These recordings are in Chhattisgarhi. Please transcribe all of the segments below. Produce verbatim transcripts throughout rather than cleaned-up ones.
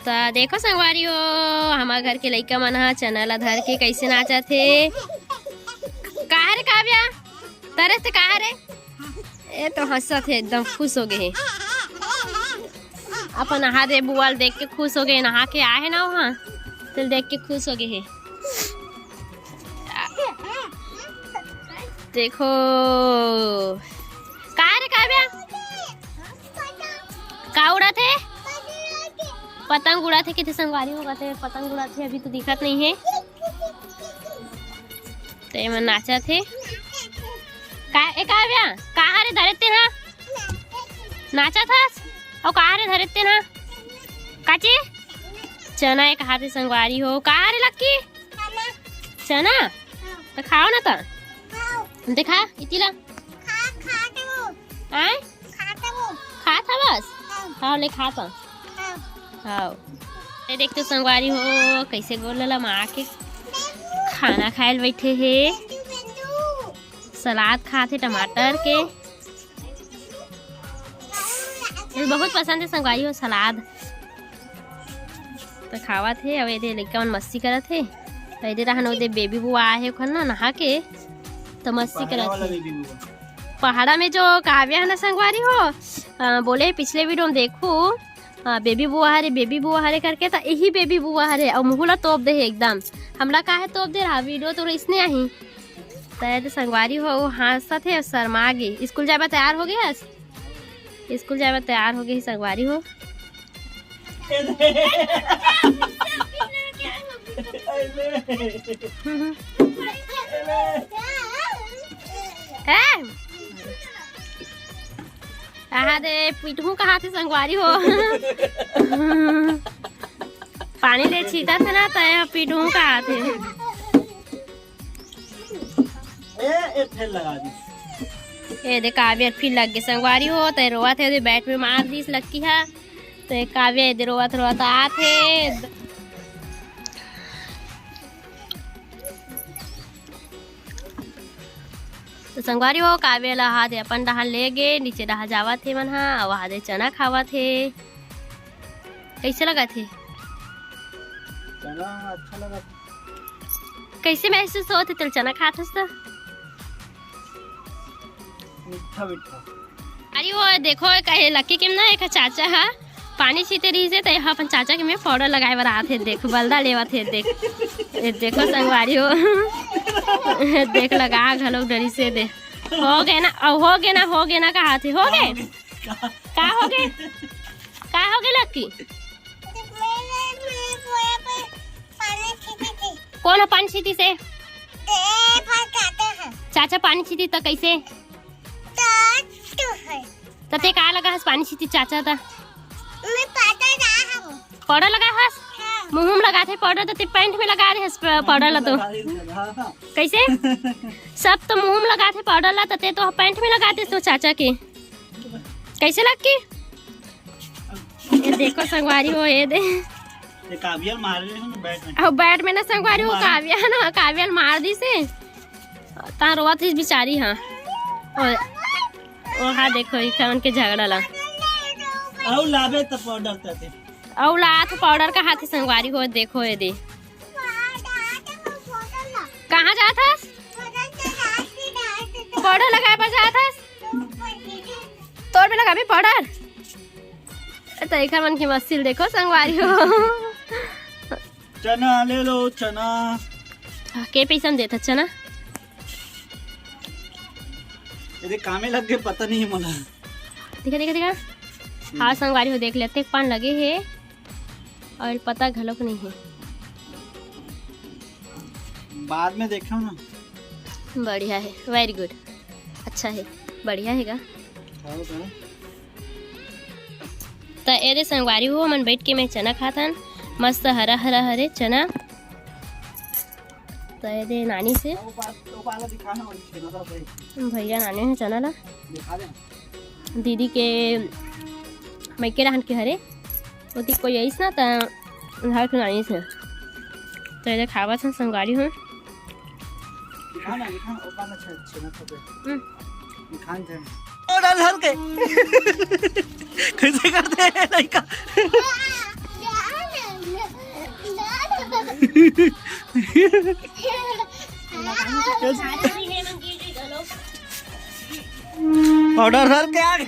त देखो संगवारी हो, हमर घर के लइका मन ह चना ला धर के कइसे नाचत हे। कहाँ रे काव्या? तरस ते कहाँ रे? ए तो हंसत हे, एकदम खुश हो गए हे। अपन नहा दे बुआ ल देख के खुश हो गए, नहा के आए हे ना वहाँ, तेल देख के खुश हो गए हे। देखो, कहाँ रे काव्या? का उड़त हे? पतंग उड़त हे, किथे संगवारी हो कथे पतंग उड़त हे, अभी तो दिखत नहीं हे। ते मन नाचत हे। का, ए काव्या, कहाँ रे धरे ते ना? नाचत हस? अउ कहाँ रे धरे ते ना? काची? चना एक हाथ हे संगवारी हो। कहाँ रे लक्की? चना? त खाओ ना त। देखा, इतिला। आय? खात हवस? हाँ, ले खात हव। हाँ। ये देख तो संगवारी हो, कैसे गोलू ला माँ के खाना खाए ल बैठे हे। सलाद खात हे टमाटर के। ये बहुत पसंद हे संगवारी हो सलाद। त खावत हे, अउ एदे लइका मन मस्ती करत हे। त एदे रहन ओदे बेबी बुआ आए हे ओखर ना नहा के, त मस्ती करत हे। पहाड़ा में जो काव्या है ना संगवारी हो, अ, बोले पिछले वीडियो में देखो, अ, बेबी बुआ हरे, बेबी बुआ हरे करके, त यही बेबी बुआ हरे, अउ मुँह ला तोप दे हे एकदम। हमला काहे तोप दे रहा, वीडियो तो इसने आही। त एदे संगवारी हो, वो हंसत हे अउ शर्मा गे। स्कूल जाए बर तैयार हो गए हस? स्कूल जाए बर तैयार हो गए ही संगवारी हो। ए! आहा दे, पिटहूँ कहा थे संगवारी हो। पानी ले छीता थे ना, त पिटहूँ कहा थे। ए, ए, फेर लगा दी। ए दे, काव्या फिर लग गए संगवारी हो, ते रोवत हे, ओदे बैट में मार दीस लक्की हा। ते काव्या एदे रोवत रोवत आत हे। तो संगवारी हो, काव्या ला हा दे अपन डहान ले गे, नीचे डहा जावत हे मन हा, अउ हा दे चना खावत हे। कैसे लगत हे? चना अच्छा लगत। कैसे महसूस होत हे तेल चना खात हस त? मीठा मीठा। अरे वो देखो, कहे लक्की के ना एक चाचा हा पानी छीते रहिस हे, त यहाँ अपन चाचा के में पाउडर लगाए बर आत हे। देख, बलदा लेवत हे। देख, ये देखो संगवारी हो। देख, लगा घलोक डरिस हे। दे, हो गए ना, अउ हो गए ना, हो गए ना, कहा थे, हो गए? का हो गए? का हो गए लक्की? कौन ह पानी छीती से? चाचा पानी छीती त कैसे? त ते का लगा हस पानी छीती चाचा त? पाउडर लगा हस? मुँह में लगा थे पाउडर, त ते पैंट में लगा दे हस प-, पाउडर ला तो। कैसे? सब तो मुँह में लगा थे पाउडर ला, त ते तो पैंट में लगा दे तो चाचा के। कैसे लक्की? ये देखो संगवारी हो, ये दे। ये काव्या ल मारे रहे ना बैट में। अब बैट में ना संगवारी हो, मारे। काव्या ना, काव्या ल मार दीस हे। ता रोवत रहिस बिचारी, हाँ। ओ, ओ हाँ, देखो, इखन के झगड़ा ला। अउ लाबे त पाउडर तते। अउ ला त पाउडर कहा थे संगवारी हो, देखो ये दे। कहाँ जात हस? पाउडर लगाए बर जात हस? तोर में लगाबे पाउडर? त एखर मन के मस्ती ल देखो संगवारी हो। चना ले लो, चना। के पैसा में देता चना? ये देख, कामे लग गए, पता नहीं है मोला। देखा, देखा, देखा। हाँ, संगवारी हो, देख लेते, पान लगे हे अउ पता घलोक नहीं हे। बाद में देखा ना। बढ़िया हे, very good, अच्छा हे, बढ़िया हे गा। खाओ, खाओ। त एदे संगवारी हो, हमन बैठ के में चना खाथन, मस्त हरा हरा हरे चना। त एदे नानी से भैया नानी हे चना ला। दीदी के मइके रहन के हरे, ओती कोई आइस ना, त उधार के नानी से। त एदे खावत हन संगवारी हो। दिखा ना, दिखा ना, ऊपर ना छे-, छेना छपे। हम्म। दिखान थे। और डाल हल्के। कैसे करते हैं लड़का? पाउडर डाल के आ गए।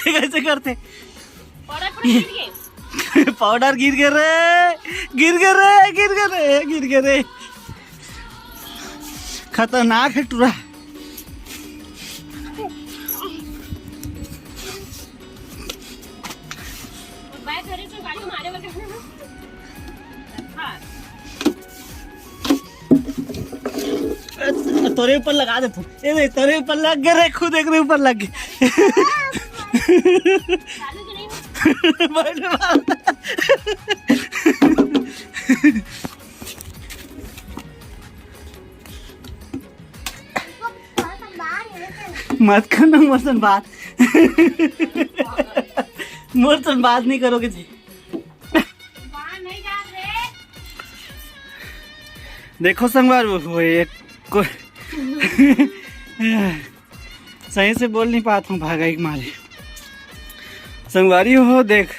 कैसे करते? पाउडर पूरा गिर गए। पाउडर गिर गए रे, गिर गए रे, गिर गए रे, गिर गए रे। खतरनाक है टूरा। तोरे ऊपर लगा दे तू। ए देख, तोरे ऊपर लग गए रे, खुद एक रे ऊपर लग गए। बैठ मार। मत करना मोर सन बात। मोर सन बात नहीं करोगे जी। देखो संगवारी हो, ये को सही से बोल नहीं पाता हूँ, भागा एक मारे। संगवारी हो, देख,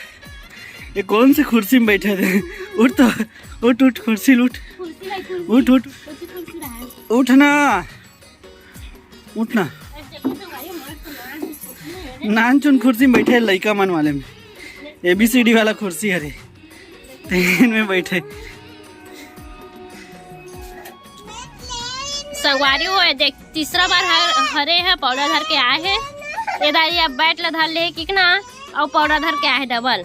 ये कौन से कुर्सी में बैठे थे? उठ तो, उठ, उठ, कुर्सी उठ, उठ, उठ, उठ ना, उठ ना। नान चुन कुर्सी में बैठे, लइका मन वाले में, एबीसीडी वाला कुर्सी हरे, तेन में बैठे। संगवारी हो, देख, तीसरा बार हर, हरे ह पाउडर धर के आए हे। ए दाई, अब बैट ला धर ले किक ना, अउ पाउडर धर के आए हे डबल।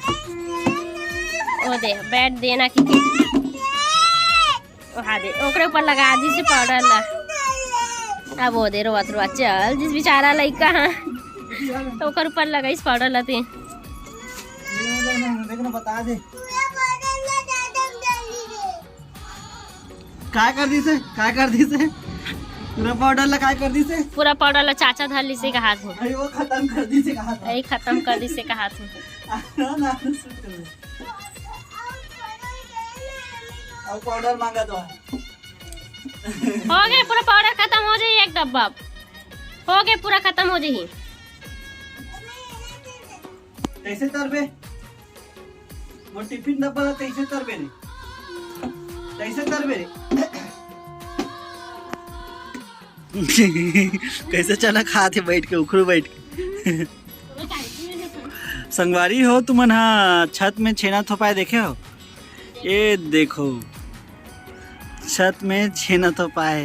ओ दे, बैट देना किक। ओ हा दे, ओकरे ऊपर लगा दिस पाउडर ला। अब ओ दे रोवत रोवत चल दिस बेचारा लइका ह, तो ओकर ऊपर लगाइस पाउडर ला ते। देखना बता दे। काय कर दिसे? काय कर दिसे? पूरा पाउडर ला काय कर दिसे? पूरा पाउडर ला चाचा धर लिसे का हाथ में। अरे वो खत्म कर दिसे का हाथ में। यही खत्म कर दिसे का हाथ में। ना, ना, सुन कर ले। अब पाउडर मांगा तो है। हो गए, पूरा पाउडर खत्म हो जाई एक डब्बा। हो गए, पूरा खत्म हो जाई। कैसे तरबे? वो टिफिन डब्बा ला कैसे तरबे रे? कैसे तरबे रे? कैसे चना खात हे बैठ के, उखरू बैठ के। संगवारी हो, तुमन हा छत में छेना थोपाए देखे हो? ये देखो, छत में छेना थोपाए।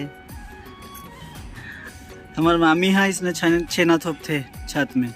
हमर मामी हा इसने छेन-, छेना थोपथे छत में।